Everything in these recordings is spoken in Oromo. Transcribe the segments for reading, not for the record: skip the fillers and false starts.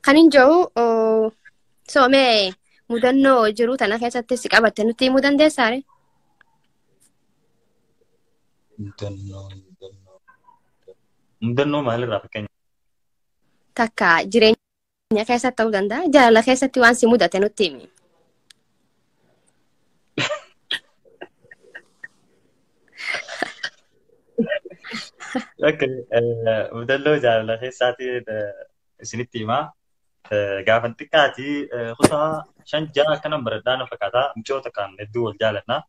Kan hin jiru soomee mudannoo jiru tana keessatti si qabatte nutti himuu dandeessaa ree? Mudannoo maalirraa fakkeenya? Takka jireenya keessatti ta'uu danda'a. Jaalala keessatti waan si mudate nutti himi. Okay, mudannoo jaalala keessaati isinitti himaa. Gaafan xiqqaati kutaa 5-6 akkanan baradhaa na fakkaata. Mucoota kaan hedduu wal jaalannaa.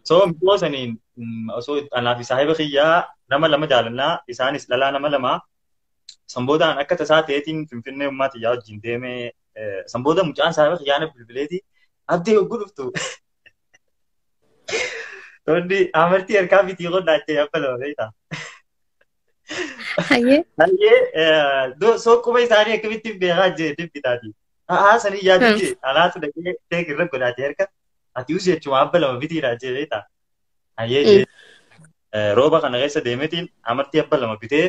So mucoo saniin osoo anaa fi saahiba kiyyaa nama lama jaalannaa isaanis dhalaa nama lama. Sanboodaan akka tasaa ta'eetiin Finfinnee ummaa xiyyaa wajjin deemee sanbooda mucaan saahiba kiyyaa na bilbileeti abdii hogguu dhuftu. Tonni amartii harkaa bitii qonnaa jee abba lama beektaa. Hayyee. Hayyee soo quba isaanii akkamittiin beekaa jee dubbitaati. Haa sanii yaadu jee alaatu dhaqee teek irra godhaatee harka ati us jechuun abba lama bitiidha jee beektaa. Hayyee jee rooba kana keessa deemeetiin amartii abba lama bitee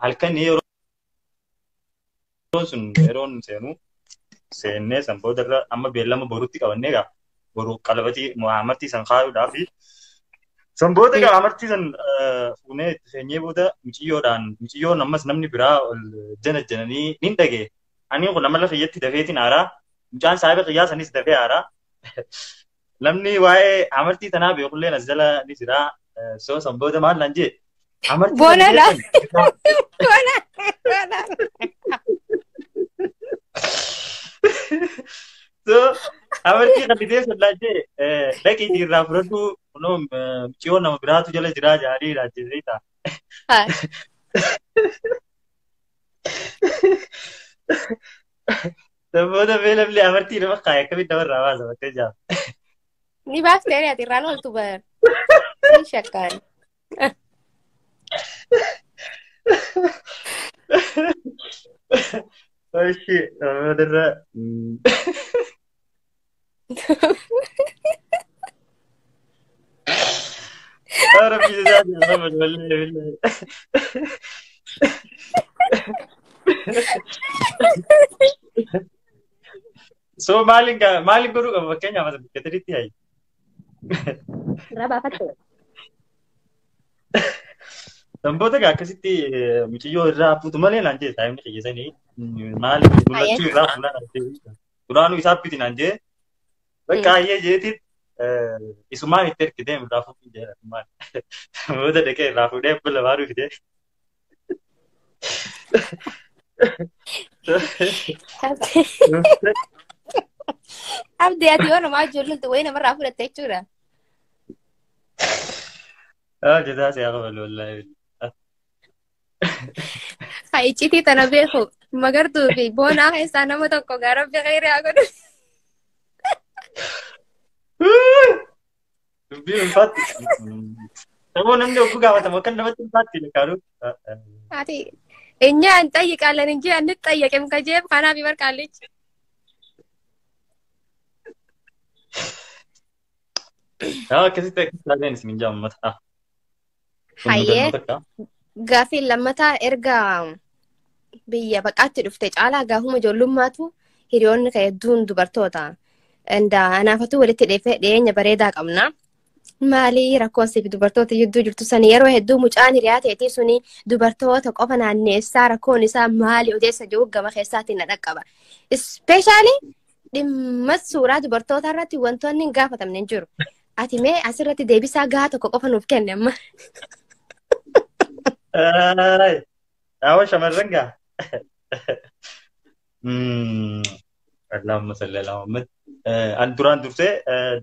halkan yeroo sun yeroon seenu seennee san booda irra amma beellama borutti qabannee gaa boru qalabatii amartii san kaayuudhaaf san booda gaa amartii san fuunee itti seenyee booda muciyyoodhaan muciyyoon ammas namni biraa ol jana jananii nin dhagee ani kun nama lafa iyyatti dafeetiin aaraa mucaan saahiba qiyyaa sanis dafee aaraa namni waa'ee amartii tanaa beekullee as jala ni jira soo san booda maal naan jee amartii Boonadha. Boona. Boona. So amartii kan bitee sun naan jee dhaqiitii irraa fudhadhu kunoo mucayyoo nama biraatu jala jiraa jaarii naan jee beektaa. San booda mee namni amartii nama kaaya akkamitti namarraa baasa bakka jaaf. Ni baaftee ati irraan ooltu bar. Ni shakkaan. Oshi, boodarra. Rabbi jazaak Muhammad wallahi billahi. So maalin maalin godhuu qaba fakkeenyaaf as bakka sadiitti hayi. Irraa baafatte. Sanboota gaa akkasitti mucayyoo irraa fuutu malee naan jee saayimni kiyyasanii maali mul'achuu irraa fuula naan jee duraanuu isaaf biti naan jee bakka hayyee jeetiin isumaan itti ergitee irraa fuudhin jee isumaan booda dhaqee irraa fuudhee abba lamaanuu fidee. Abdii ati yoo namaa ijoolleen wayii namarraa fudhatte jechuudha. Ah, jazaas yaa qabalu wallaahi. Haa iccitii tana beeku magartuu fi boonaa keessaa nama tokko gara rabbi khayrii haa godhu. Dubbii ulfaatti. Saboo namni ogguu gaafatamu akka namatti ulfaatti lakkaa'u. Ati እኛ እንጠይቃለን እንጂ አንጠየቅም። ከጄብ ካናፍ ይበርቃለች። Akkasitti akkasitti isin jaammata. Hayyee gaaffiin lammataa erga biyya baqaatti dhufte caalaa gaafuma ijoollummaatu hiriyoonni kee hedduun dubartoota. Anaafatu walitti dhiyeenya bareedaa qabna. Maali rakkoon siif dubartoota gidduu jirtu sani yeroo hedduu mucaan hiriyaa ta'eetii suni dubartoota qofa naanneessaa rakkoon isaa maali odeessa jiru gama keessaatiin na dhaqqaba. Ispeeshaali dhimma suuraa dubartoota irratti wantoonni hin gaafatamne hin jiru. Ati mee asirratti deebisaa gahaa tokko qofa nuuf kenne amma. Dhaawwa shamarran gaa. Allahumma salli ala Muhammad. An duraan dursee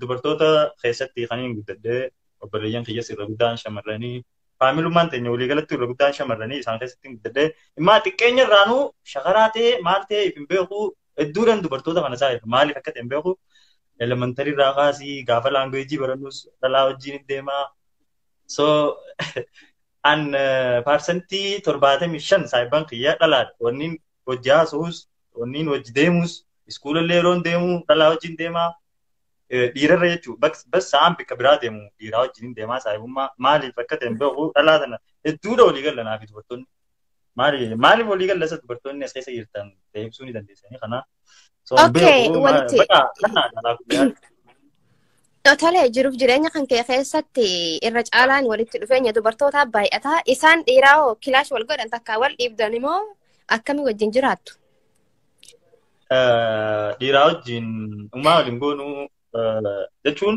dubartoota keessatti kan hin guddadhee obboleeyyan kiyyas irra guddaan shamarranii faamilummaan teenya waliigalatti irra guddaan shamarranii isaan keessatti hin guddadhee immaa xiqqeenya irraanuu shakaraa ta'ee maal ta'ee hin beeku hedduudhaan dubartoota kana isaa maaliif akka ta'e hin beeku elementarii irraa kaasii gaafa laanguweejii barannus dhalaa wajjin hin deemaa. So an 75% saayibban kiyya dhalaadha. Wanniin hojii haasa'us wanniin hojii deemus iskuulallee yeroon deemu dhalaa wajjin deemaa dhiirarra jechuudha. Bas sa'aan bakka biraa deemu dhiiraa wajjin deemaa saayibummaa maaliif akka ta'e hin beeku dhalaa sana hedduudha walii gala naaf dubartoonni. Maaliif walii galla dubartoonni as keessa jirtan deebisuu ni dandeessanii kana. Okay, walitti. Tole, jiruuf jireenya kan kee keessatti irra caalaan walitti dhufeenya dubartootaa baay'ataa. Isaan dhiiraa hoo kilaash wal godhan takka wal dhiibdan immoo akkamii wajjin jiraattu? Dhiiraa wajjin uumaa waliin goonuu jechuun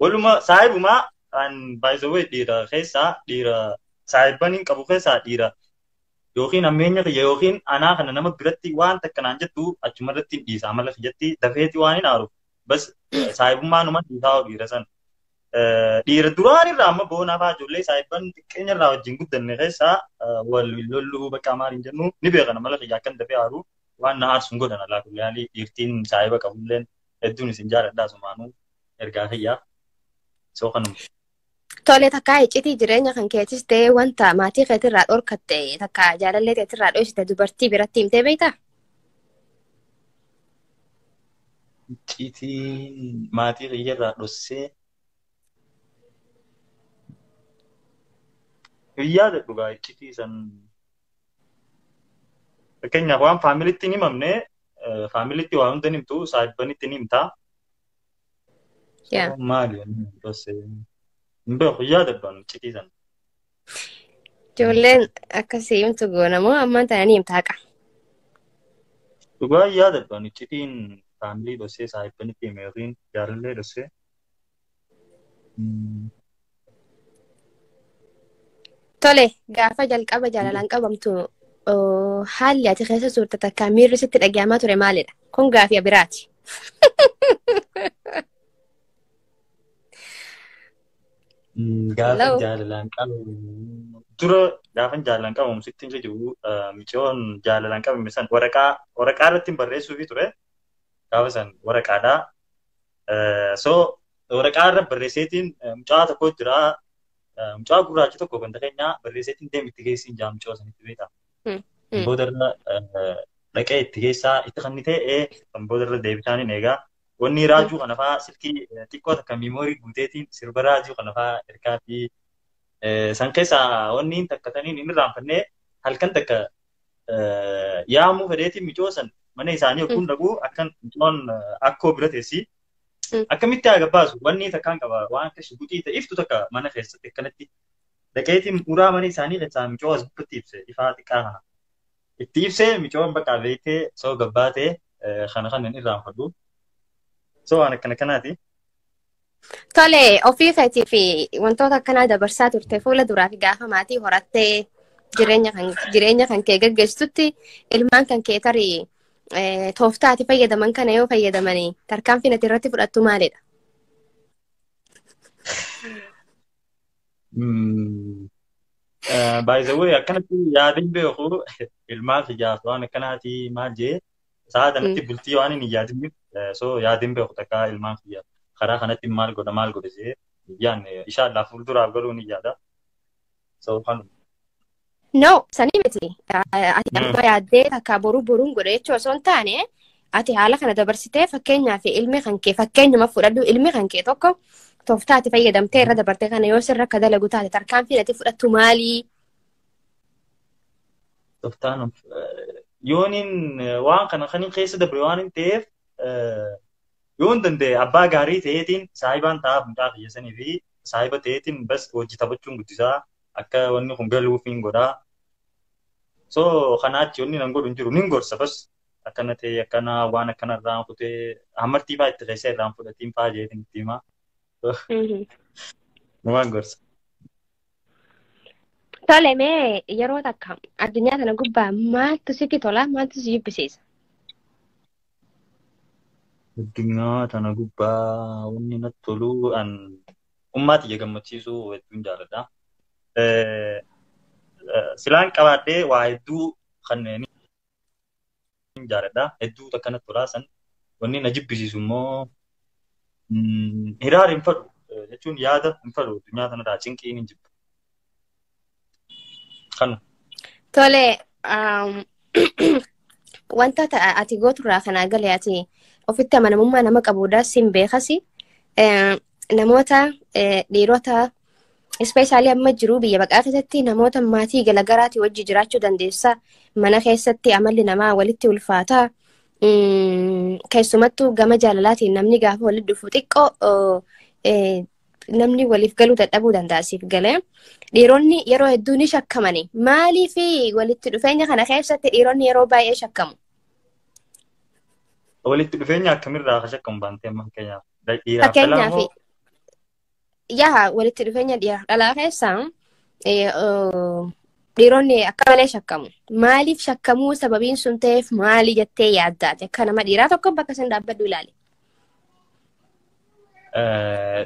waluma saahibumaa an by the way dhiira keessaa dhiira saahibban hin qabu keessaa dhiira yookiin hammeenya kiyya yookiin anaa kana nama biratti waan takka naan jettu achuma irratti hin dhiisa amala kiyyatti dafeeti waan hin aaru. Bas saahibummaa numa dhiisaa dhiira san. Dhiira duraan irraa amma boonaa fa'aa ijoollee saahibban xiqqeenya irraa wajjin guddanne keessaa wal lolluu bakka maal hin jennu ni beekan amala kiyya akkan dafee aaru waan na aarsu hin godhan alaa kulli dhiirtiin saahiba qabulleen hedduun isin jaaladhaa sumaanuu ergaa kiyyaa. So kanuma. Tole, takka iccitii jireenya kan keetis ta'ee wanta maatii keetirraa dhorkatte takka jaalallee keetirraa dhoksite dubartii biratti himtee beektaa? Iccitii maatii kiyyarraa dhoksee hin yaadadhu gaa iccitii san. Fakkeenyaaf waan faamilitti hin himamne faamilitti waa hunda hin himtu saahibbanitti ni himtaa. Maali dhoksee? Hin beeku yaadadhu ani iccitii sana. Ijoolleen akkasii himtu goonamoo ammaan tana ni himta haqa. Dhugaa yaadadhu ani iccitiin faamilii dhoksee saahibbanitti hime yookiin jaalallee dhoksee. Tole, gaafa jalqaba jaalalaan qabamtu haalli ati keessa turte takka miirri sitti dhagahamaa ture maalidha? Kun gaafii biraati. Gaafa jaalalaan qabamu dura gaafa jaalalaan qabamu sitti hin jiru micoon jaalalaan qabame san waraqaa irratti barreessuufi ture gaafa san waraqaadhaa. So waraqaa irra barreesseetiin mucaa tokko jira mucaa gurraacha tokko ganda keenyaa barreesseetiin deem itti geessiin jaa mucaa sanitti beektaa. Boodarra dhaqee itti geessaa itti kan ta'e kan boodarra deebisaan hin eegaa. Wanni raajuu kana fa'aa silkii xiqqoo takka miimoorii guuteetiin sirba raajuu kana fa'aa ergaa fi san keessaa wanni takka taniin hin irraanfannee halkan takka yaamuu fedheetiin micoo san mana isaanii yookiin dhaquu akkan micoon akkoo bira teessi. Akkamitti haa gabbaasu wanni takkaan qaba waan akka shiguxii ta'e iftu takka mana keessatti akkanatti dhaqeetiin uraa mana isaanii keessaa micoo as gubbatti ibse ifaa xiqqaa kana. Itti ibsee micoon bakka beektee soo gabbaatee kana kan hin irraanfadhu. So waan akkana kanaati. Tole, ofii keetii fi wantoota akkanaa dabarsaa turte fuula duraa fi gaafa maatii horattee jireenya kan kee gaggeessitutti ilmaan kan kee tarii tooftaa ati fayyadaman kana yoo fayyadamanii tarkaanfiin ati irratti fudhattu maalidha? By the way, akkanatti yaadin beeku ilmaan kiyyaaf waan akkanaati maal jee sa'a kanatti bultii waan hin yaadiniif so yaadin beeku takka ilmaan kiyya karaa kanatti maal godha jee yaadne inshallah fuulduraaf garuu ni yaada. So kanuma. No, sanii miti. Ati amma yaaddee takka boruun godhe jechuu osoo hin taane ati haala kana dabarsitee fakkeenyaaf ilmi kan kee fakkeenyuma fudhadhu ilmi kan kee tokko tooftaa ati fayyadamtee irra dabartee kana yoo sirra akka dalagu taate tarkaanfiin ati fudhattu maali? Tooftaan yooniin waan kana kan keessa dabre waan hin ta'eef yoon danda'e abbaa gaarii ta'eetiin saahibaan taa'aaf mucaa kiyya sanii fi saahiba ta'eetiin bas hojii taphachuun guddisaa akka wanni kun galuuf hin godhaa. So kanaachi wanni nan godhu hin jiru nin gorsa bas akkana ta'e akkana waan akkana irraan kutee hamartii fa'aa itti keessa irraan fudhatiin fa'aa jeetiin itti himaa. Waan gorsa. Tole, mee yeroo takka addunyaa kana gubbaa maaltu sitti tola maaltu si jibbisiisa? Addunyaa tana gubbaa wanni natti tolu an ummaa tiyya gammachiisuu hedduun jaaladha. Silaan qabaadhee waa hedduu kanneen jaaladha. Hedduu takka natti tolaa san wanni na jibbisiisu immoo hiraar hin fadhu jechuun yaada hin fadhu addunyaa tanarraa cinqiin hin jibbu. Kanu. Tole, wanta ati gooturraa kanaa galee ati ofitti amanamummaa nama qabuudha sin beekasi. Namoota dhiirota Especially amma jiru biyya baqaa keessatti namoota maatii garagaraatii wajji jiraachuu dandeessa. Mana keessatti amalli namaa walitti ulfaata. Keessumattuu gama jaalalaatiin namni gaafa walitti dhufu xiqqoo namni waliif galuu dadhabuu danda'a siif galee. Dhiironni yeroo hedduu ni shakkamani. Maaliif walitti dhufeenya kana keessatti dhiironni yeroo baay'ee shakkamu? Walitti dhufeenya akkamirraa akka shakkamu baantee amma fakkeenyaaf? Dhiiraaf dhalaa moo? Yaa, walitti dhufeenya dhiiraaf dhalaa keessa dhiironni akka malee shakkamu. Maaliif shakkamuu, sababiin sun ta'eef maali jettee yaaddaati? Akka nama dhiiraa tokko bakka isin dhaabbadhu ilaali.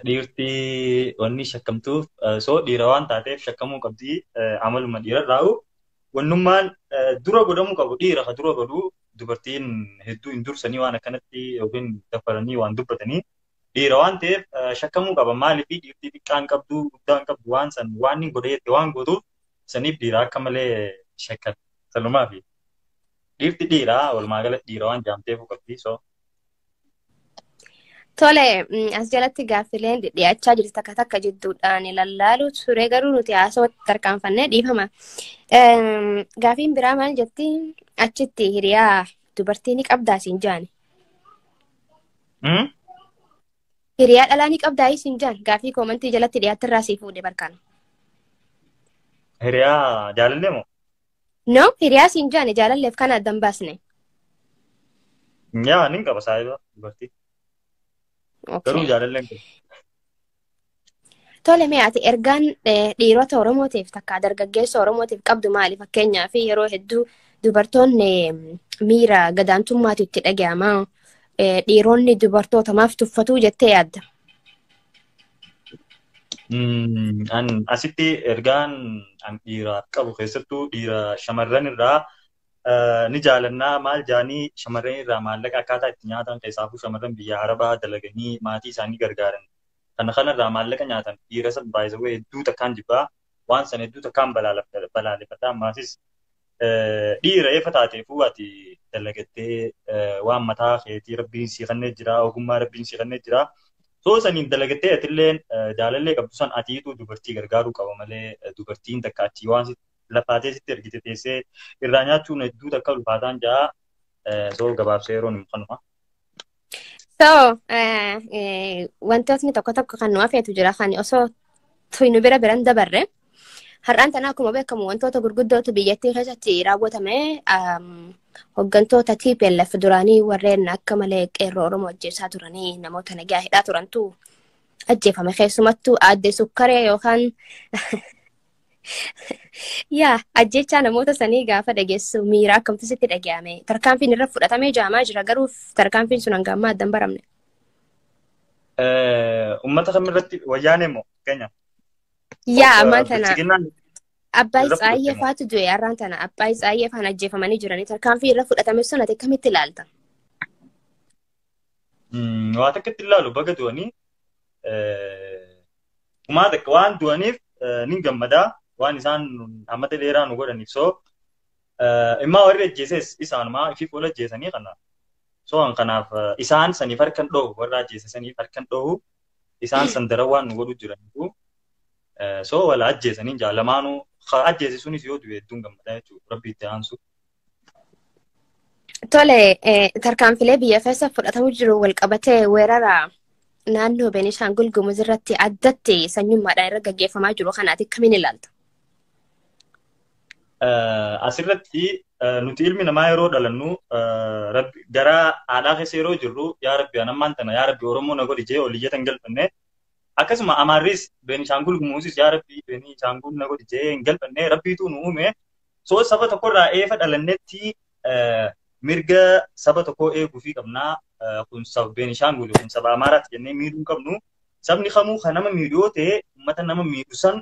Dhiirti wanni shakkamtuuf soo dhiira waan taateef shakkamuu qabdi, amaluma dhiirarraa'u. Wannummaan dura godhamuu qabu dhiira ka dura godhu, dubartiin hedduu hin dursanii waan akkanatti yookiin dafaranii waan dubbatanii, dhiira waan ta'eef shakkamuu qaba. Maaliif dhiirti xiqqaan qabdu guddaan qabdu waan san waan inni godhee waan gootuuf saniif dhiira akka malee shakkan sanumaa fi dhiirti dhiira walumaa galatti dhiira waan jaamteef qabdi so. Tole, as jalatti gaaffileen dhiyaachaa jirti takka takka jidduudhaan lallaalu ture, garuu nuti haasawatti tarkaanfannee, dhiifama. Gaaffiin biraa maal jetti? Achitti hiriyaa dubartii ni qabdaa siin jaani. Hiriyaa dhalaa ni qabdaa siin jaan, gaaffii comment jalatti dhiyaattirraa sii fuudhe barkaan. Hiriyaa jaalallee moo? No, hiriyaa siin jaani, jaalalleef kana addan baasne. Yaa, nin qaba saayiba dubartii. Garuu jaalallee hin qabu. Tole, mee ati ergaan dhiirota Oromootiif takka dargaggeessa Oromootiif qabdu maali? Fakkeenyaaf yeroo hedduu dubartoonni miira gadaantummaatu itti dhaga'ama. Dhiironni dubartoota maaf tuffatuu jettee yaadda? An asitti ergaan an dhiiraaf qabu, keessattuu dhiira shamarran irraa ni jaalannaa maal jaanii shamarran irraa maallaqa akkaataa itti nyaatan, keessaafuu shamarran biyya Arabaa dalaganii maatii isaanii gargaaran. Kana kanarraa maallaqa nyaatan dhiira san baay'isawee hedduu takkaan jibbaa, waan san hedduu takkaan balaaleffata. Ammaasis dhiira eefa taateefuu ati dalagattee waan mataa keetii rabbiin sii kennee jira, ogummaa rabbiin sii kennee jira. Soo saniin dalagattee atilleen jaalallee qabdu san atiitu dubartii gargaaruu qaba malee dubartiin takka achii waan lafaatee sitti ergite teessee irraa nyaachuun hedduu takka ulfaataan jaa. Soo gabaabsee yeroon himu kanuma. So, wantootni tokko tokko kan nu hafeetu jira kan osoo nu bira biran dabarre. Har'aan tana akkuma beekamu wantoota gurguddootu biyyattii keessatti raawwatame. Hooggantoota TPLF duraanii warreen akka malee qeerroo Oromoo ajjeesaa turanii, namoota nagaa hidhaa turantu ajjeefame. Keessumattuu aadde Sukkaree yookaan yaa ajjechaa namoota sanii gaafa dhageessu miira akkamtu sitti dhaga'ame? Tarkaanfiin irra fudhatamee jaamaa jira, garuu tarkaanfiin sun hanga ammaa adda hin baramne. Uummata kamirratti, wayyaanee moo keenya? Yaa, ammaan tana Abbaay Tsaayyee faatu du'e. Har'aan tana Abbaay Tsaayyee faan ajjeefamanii jiranii, tarkaanfii irra fudhatame sun ati akkamitti ilaalta? Waa takka itti ilaalu, baga du'anii kumaa takka waan du'aniif nin gammadaa, waan isaan ammata dheeraa nu godhaniif. Soo immaa warri ajjeeses isaanumaa ifii fuula ajjeesanii kana. So kanaaf isaan saniif harkan dhohu, warra ajjeese saniif harkan dhohu, isaan san daran waan nu godhu jiraniifu. So wala ajjeesanii jaalamaanuu ajjeese sunis yoo du'e hedduun gammadaa jechuudha, rabbi itti aansu. Tole, tarkaanfilee biyya keessa fudhatamu jiru wal qabatee weerara naannoo Beenishaangul Gumuz irratti addatti sanyummaadhaan irra gaggeeffamaa jiru kanaati akkamiin ilaalta? Asirratti nuti ilmi namaa yeroo dhalannu gara haadhaa keessa yeroo jirru, "Yaa Rabbi, anammaan tana, yaa Rabbi, Oromoo na godhi" jee ol iyyatan galfanne. Akkasuma Amaarris Beenishaangul Gumuzis "Yaa Rabbi, Beenishaangul na godhi" jee hin galfanne, Rabbiitu nu uume. So saba tokkorraa eefa dhalannetti mirga saba tokkoo eeguufii qabnaa. Kun saba Beenishaangul, kun saba Amaaraati jennee miidhuu hin qabnu. Sabni kamuu kan nama miidhu yoo ta'e, uummata nama miidhu san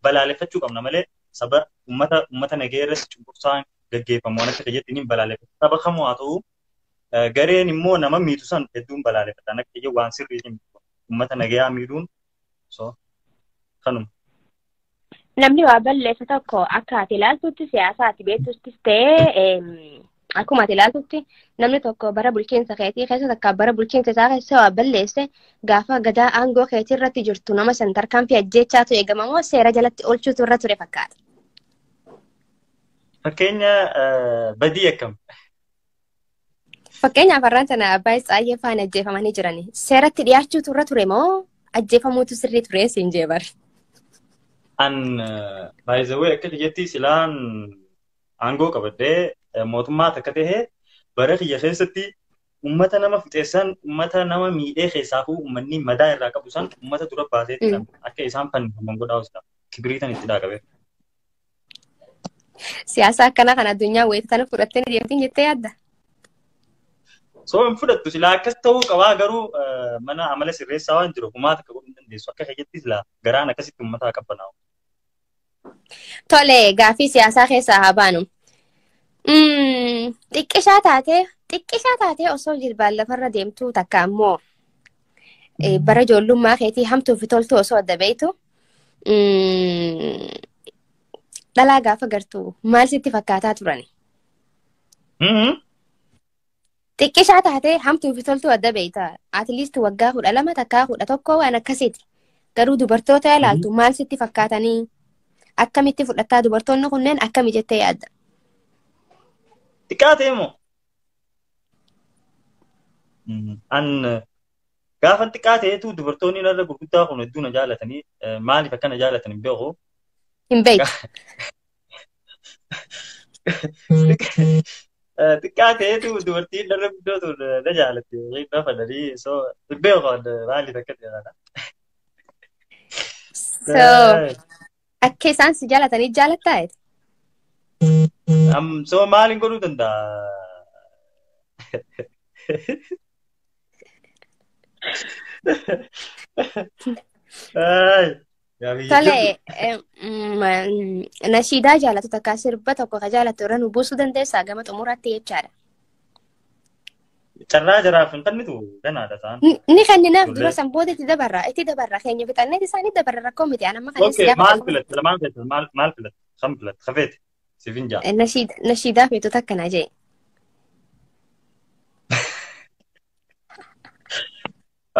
balaaleffachuu qabna malee saba uummata nagaya irratti cunqursaan gaggeeffamu waan akka fayyatti ni balaaleffata. Saba kamuu haa ta'u, gareen immoo nama miidhu san hedduun balaaleffatan akka fayyadu waan sirrii uummata nagayaa miidhuun, so kanuma. Namni waa balleessa tokko akka ati ilaaltutti, siyaasa ati beektuttis ta'ee Akkuma ati ilaaltutti namni tokko bara bulchiinsa keetii keessa takka bara bulchiinsa isaa keessa waa balleesse gaafa gadaa aangoo keetii irratti jirtu nama san tarkaanfii ajjeechaatu eegama moo seera jalatti oolchuutu irra ture fakkaata? Fakkeenya badii akkam? Fakkeenyaaf har'aan tana abbaa Tsaayyee faana ajjeefamanii jirani. Seeratti dhiyaachuutu irra ture moo ajjeefamuutu sirrii ture siin jee bari? An by the way akka kiyyatti silaan aangoo qabadhee mootummaa takka tahee bara kiyya keessatti uummata nama fixeessan uummata nama miidhee keessaafuu uummanni madaa irraa qabu san uummata dura baasee akka isaan fannifaman godhaa hoosita. Kibiriitan itti dhaaqabe. Siyaasa akkanaa kan addunyaa wayita tana fudhattee ni deemtiin jettee yaadda? So hin fudhattu silaa akkas ta'uu qabaa garuu mana amala sirreessaa waan jiru humaa takka godhuu hin dandeessu. Akka kiyyatti silaa garaan akkasitti uummata qabbanaa'u. Tole gaaffii siyaasaa keessaa haa baanu. Xiqqishaa taatee osoo jilbaan lafarra deemtuu takka ammoo bara ijoollummaa keetii hamtuu fi toltuu osoo adda beektu dhalaa gaafa gartuu maal sitti fakkaataa turani? Xiqqishaa taatee hamtuu fi toltuu adda beekta. At least waggaa 12 takkaa 11 waan akkasiiti. Garuu dubartoota ilaaltu maal sitti fakkaatanii? Akkamitti fudhattaa dubartoonni kunneen akkami jettee yaadda? Xiqqaa ta'e moo? An gaafa xiqqaa ta'etu dubartoonni narra gurguddaa kun hedduu na jaalatanii maaliif akka na jaalatan hin beeku. Hin beektu. Xiqqaa ta'etu dubartiin narra guddootu na jaalatti. Na fadhanii so hin beeku maaliif akka ta'e. So akka isaan si jaalatanii jaalattaa? So maaliin godhuu danda'a? Tole nashiidaa jaalatu takka sirba tokko ka jaalattu irra nu buusuu dandeessaa gama xumuraatti jechaadha. Carraa jaraaf hin kennitu ganaadha isaan. Ni kenninaaf dura san booda itti dabarra keenya fixanneet isaanii dabarra rakkoo miti aan amma kanis gaafa. Maal filatte lamaan filatte maal filatte kam filatte kafeete siif hin jaa. Nashiidaa feetu takka naa jee.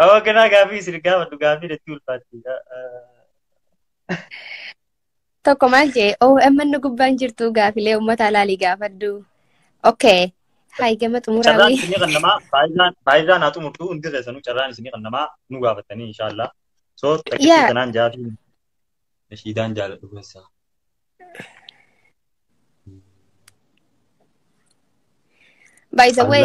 Awwa kanaa gaaffii isin gaafadhu gaaffii natti ulfaatti. Tokko maal jee OMN gubbaan jirtu gaafilee uummata alaalii gaafadhu. Okay. Hai gama xumuraawii. Carraan isinii kan namaa faayidaan haa xumurtu hundi keessanuu carraan isinii kan namaa nu gaafatanii inshaallah. So takkii kanaan jaafii nashiidaan jaaladhu keessaa. By the way,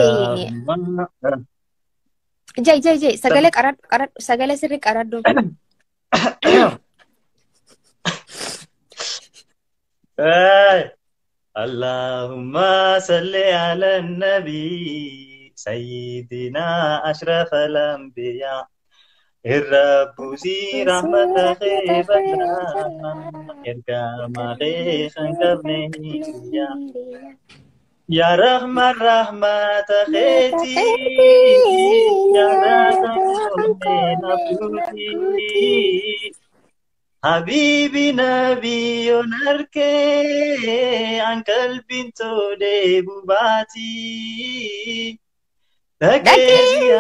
jai jai jai sagalee qaradhu sagalee sirrii qaradhu. Allahumma salli ala nabi sayyidina ashraf al-anbiya irra buusii rahmata kee bal'aa ergama kee kan qabne hiriyaa. Ya Rahman rahmat keeti ya Rahman nafsuti Habibi Nabiyon arke an kalbin tole bubati Dhaqee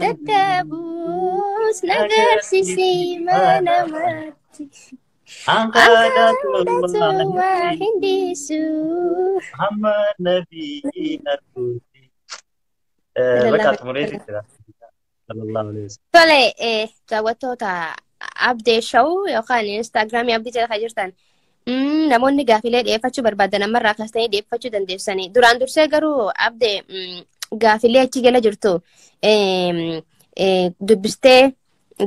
dadhabus nagarsiisee mana matti. Angkadatu waa hindisu. Hamma nabiyyi arguuti. Bakka xumureeti jira. Sallallahu alaihi wasallam. Tole daawwattoota Abdee Show yookaan Instaagiraamii Abdii jala kan jirtan namoonni gaafilee dhiyeeffachuu barbaadan ammarraa kaastanii dhiyeeffachuu dandeessanii. Duraan dursee garuu Abdee gaafilee achi jala jirtu dubbistee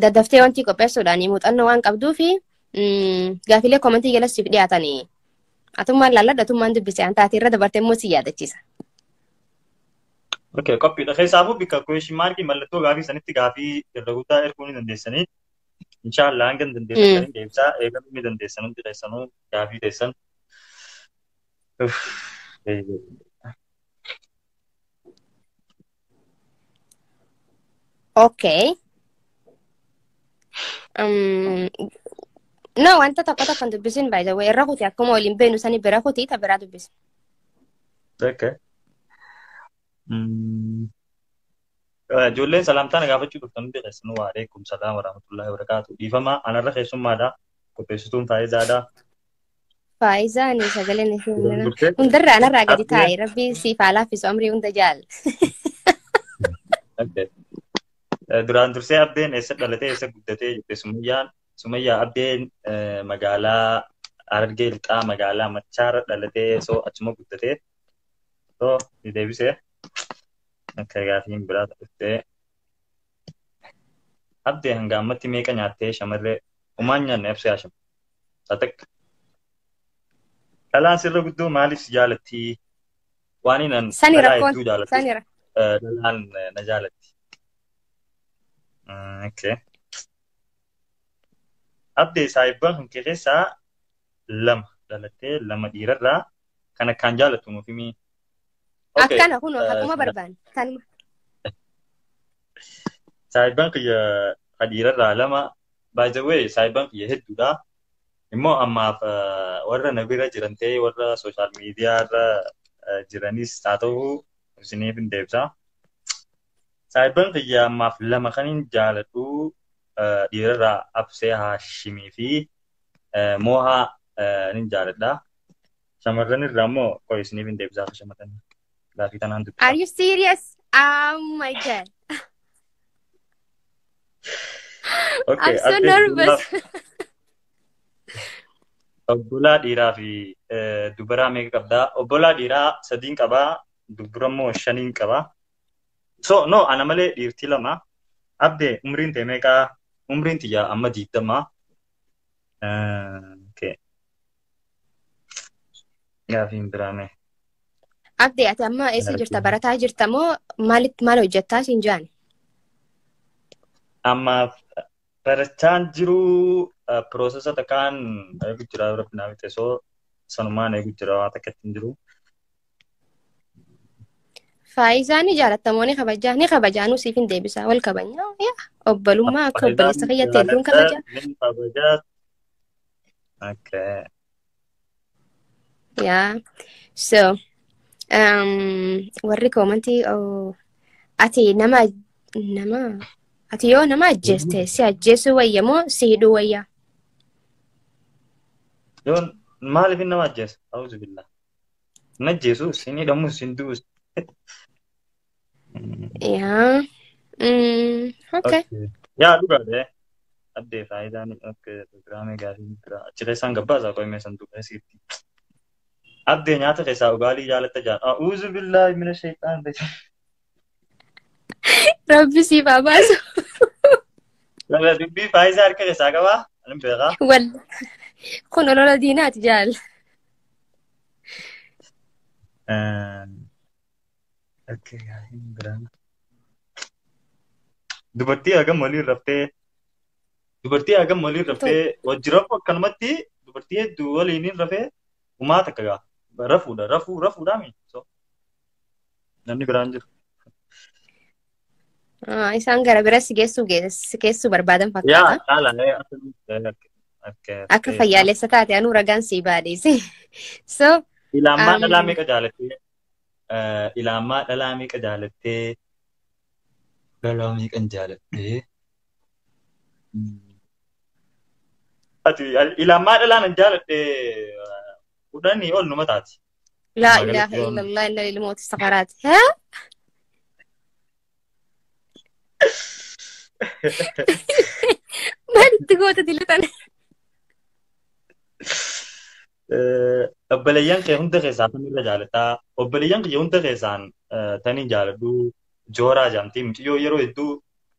daddaftee wanti qopheessuudhaan muuxannoo waan qabduu fi gaafilee komentii jala siif dhiyaatanii. Atummaan laalladha atummaan dubbise an taatee irra dabartee immoo si yaadachiisa. Okay, qophiidha. Keessaafuu bikka question markii mallattoo gaafii sanitti gaafii irra guddaa erguu ni dandeessanii. Inshaallah hanga hin dandeessanii deebisaa eegaluu ni dandeessan hundi keessanuu gaafii teessan. Okay. No, wanta tokko tokko hin dubbisin by the way. Irra kuti akkuma waliin beenu sani bira kuti ta biraa dubbisi. Okay. Ijoolleen salaamtaa na gaafachuu dhuftan hundi keessanuu waalaikum salaam warahmatullahi wabarakatuh. Dhiifama anarra keessummaadha. Qopheessituun Faayizaadha. Faayizaan sagaleen ishee hundarraa anarraa gadi taa'e rabbi siif haa laaffisu amrii hunda jaal. Duraan dursee Abdeen eessa dhalatee eessa guddatee jette Sumayyaan. Sumayyaa Abdeen magaalaa Harargee Lixaa magaalaa Machaara dhalatee soo achuma guddatee. Soo ni deebisee. Akka gaafiin biraa dhuftee. Abdee hanga ammatti meeqa nyaattee shamarree umaan nyaanne absee hashim. Satakka. Dhalaan sirra guddoo maaliif si jaalatti? Waan inni dhalaa hedduu jaalatti. Dhalaan na jaalatti. Okay. Abdee saayibban kan kee keessaa lama dhalattee lama dhiirarraa kan akkaan jaalattu nuuf himi. Akkana kun akkuma barbaanne kanuma. Saayibban kiyya dhiirarraa lama by the way saayibban kiyya hedduudha. Immoo ammaaf warra na bira jiran ta'ee warra sooshaal miidiyaa irra jiranis haa ta'u isiniif hin deebisa. Saayibban kiyya ammaaf lama kan hin jaaladhu dhiirarraa Absee Haashimii fi Moohaa nin jaaladha. Shamarran irraa immoo qoy isiniif hin deebisaa shamarran. Gaafii tanaan dubbisa. Are you serious? Oh my God. Okay, I'm so nervous. Obbolaa dhiiraa fi dubaraa meeqa qabdaa? Obbolaa dhiiraa 3 qabaa, dubara immoo 5 qabaa. So no ana malee dhiirtii 2. Abdee umriin tee meeqaa? Umriin tiyyaa amma 20. Okay. Gaafiin biraa mee? Abdee ati amma eessa jirta? Barataa jirta moo maal hojjettaa siin jaan? Amma barachaan jiru piroosesa takkaan eegu jira rabbi naaf ta'e soo sanumaan eegu jira waan takka ittiin jiru. Faayizaan ni jaalattamoo ni kabajaa? Ni kabajaa nuu siif hin deebisaa wal kabajaa. Obbolummaa akka obboleessa kiyyaatti hedduun kabajaa. Ni kabajaa. Okay. Yeah. So warri koomantii ati nama ati yoo nama ajjeeste si ajjeesuu wayya moo si hidhuu wayya? Yoon maaliif nama ajjeesa? Auzu billah. Na ajjeesus hin hidhamus hin du'us. Yeah. Okay. Yaa dhugaadha. Abdee faayidaan akka programii gaarii biraa achi keessaan gabbaasaa qo'imee sanduuqa isiitti. Abdee nyaata keessaa dhugaatii jaalatta jaan. Auzu billahi mina shaytaan rajim. Rabbi siif haa baasu. Lala dubbii faayidaa harka keessaa qabaa? Ani beekaa. Walla. Kun olola diinaati jaal. Okay, gaariin biraa. Dubartii hagam waliin raftee dubartii hagam waliin raftee wajji rafu akkanumatti dubartii hedduu waliin hin rafee umaa takka gaa rafuudha rafuudhaami so namni biraan jiru. Isaan gara bira si geessuu barbaadan fakkaata. Yaa caala Akka fayyaalessa taate anuu ragaan sii baadheese. So Ilaamaa dhalaa meeqa jaalattee? Ilaamaa dhalaa meeqa jaalattee? Dhalaa meeqan jaalattee? Ati ilaamaa dhalaa nan jaaladhee 10 ol numa taati. Laa ilaaha illallah inna lil mawti sakaraat. Haa? Maalitti goota dilatan? Obboleeyyan kee hunda keessaa kamirra jaalattaa? Obboleeyyan kiyya hunda keessaan taniin jaaladhu Jooraa jaamtii mucayyoo yeroo hedduu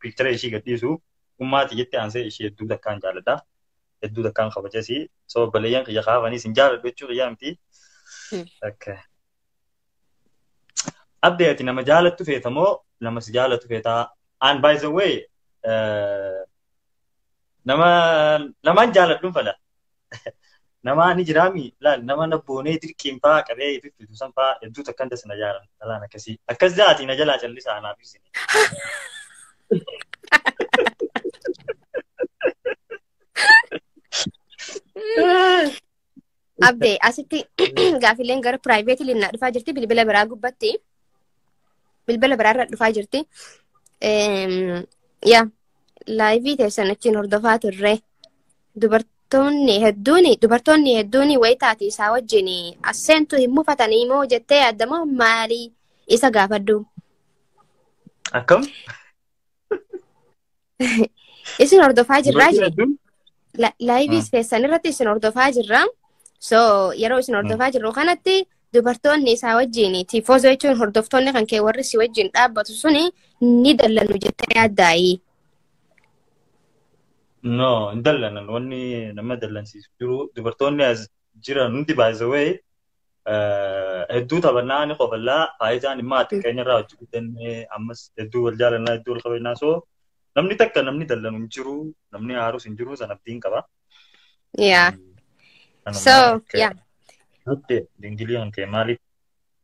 piikchara ishii gadhiisu ummaati jettee aansee ishii hedduu takkaan jaaladha. Hedduu takkaan kabajasi. So obboleeyyan kiyya kaafanis hin jaaladhu jechuu kiyyaa miti. Abdee ati nama jaalattu feeta moo nama si jaalattu feetaa? And by the way namaan jaaladhuun fala. Nama ni jiraami laal nama na boonee dirqiin fa'aa qabee fiffitu san fa'aa hedduu takkan tas na jaalan dhalaan akkasii akkas jaati na jalaa callisaa anaaf ibsine. Abdee asitti gaafileen gara private linnaa dhufaa jirti bilbila biraa gubbatti. Bilbila biraarra dhufaa jirti. Yaa live teessan achiin hordofaa turre. Dubartoonni hedduun wayitaati isaa wajjin as seentu hin mufatanii moo jettee yaaddamoo maalii isa gaafadhu? Akkam? Isin hordofaa jirraa Dubartiin jee. hedduun? Live keessan irratti isin hordofaa jirra. So yeroo isin hordofaa jirru kanatti dubartoonni isaa wajjin tifoozoo jechuun hordoftoonni kan kee warri si wajjin dhaabbatu suni ni dallanu jettee yaaddaayi? No, hin dallanan. Wanni nama dallansiisu jiru dubartoonni as jiran hundi, by the way, hedduu taphannaa ni qofallaa. Faayidaan immoo xiqqeenya irraa hojii guddannee ammas hedduu wal jaalannaa, hedduu wal kabajnaa, so namni takka namni dallanu hin jiru, namni haarus hin jiru, sana abdiin qaba. Yeah. So yeah. Dingilii kan kee maaliif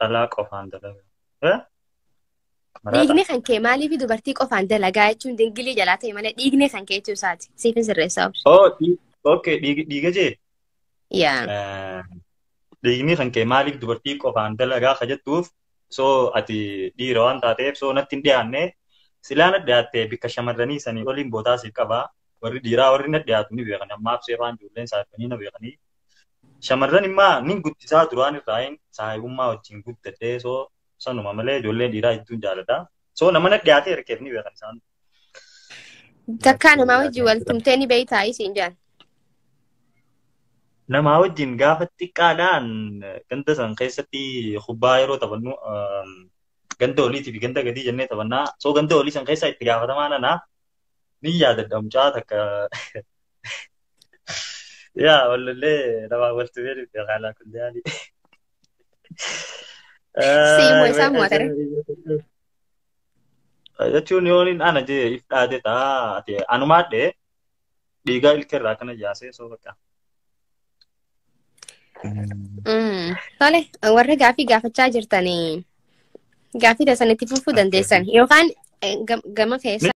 dhalaa qofaan dalagaa? Dhiigni kan kee maaliif dubartii qofaan dalagaa jechuun dingilii jalaa ta'e malee dhiigni kan kee jechuu isaati. Siif hin sirreessaa obsa. Oh, okay, dhiiga jee? Yeah. Dhiigni kan kee maaliif dubartii qofaan dalagaa ka jettuuf, so ati dhiira waan taateef so natti hin dhiyaanne. Silaa na dhiyaatte bikka shamarranii sanii oliin bootaa siif qaba. Warri dhiiraa warri na dhiyaatu ni beekan. Ammaaf seefaan ijoolleen saayifanii na beekanii. Shamarran immoo nin guddisaa duraan irraa hin saayibummaa wajjin guddadhee, so sanuma malee ijoolleen dhiiraa hedduun jaaladha. So nama na dhiyaatee hirkeef ni beekan isaan. Takkaa namaa wajjin wal tumtee ni beeytaa isiin jaan? Namaa wajjin gaafa xiqqaadhaan ganda san keessatti kubbaa yeroo taphannu ganda oliitii fi ganda gadii jennee taphannaa. So ganda olii san keessa itti gaafatamaa nanaa ni yaadadha mucaa takka. Yaa wallallee namaa walti beeku beekalaa kullee. Siimmoo isaan mo'atare. Jechuun yoon ana jee if dhaate ta'a ati anumaadhee dhiigaa ilkeerraa kana jaasee soo bakka. Tole, warri gaafii gaafachaa jirtanii gaafii keessan itti fufuu dandeessan yookaan gama keessa.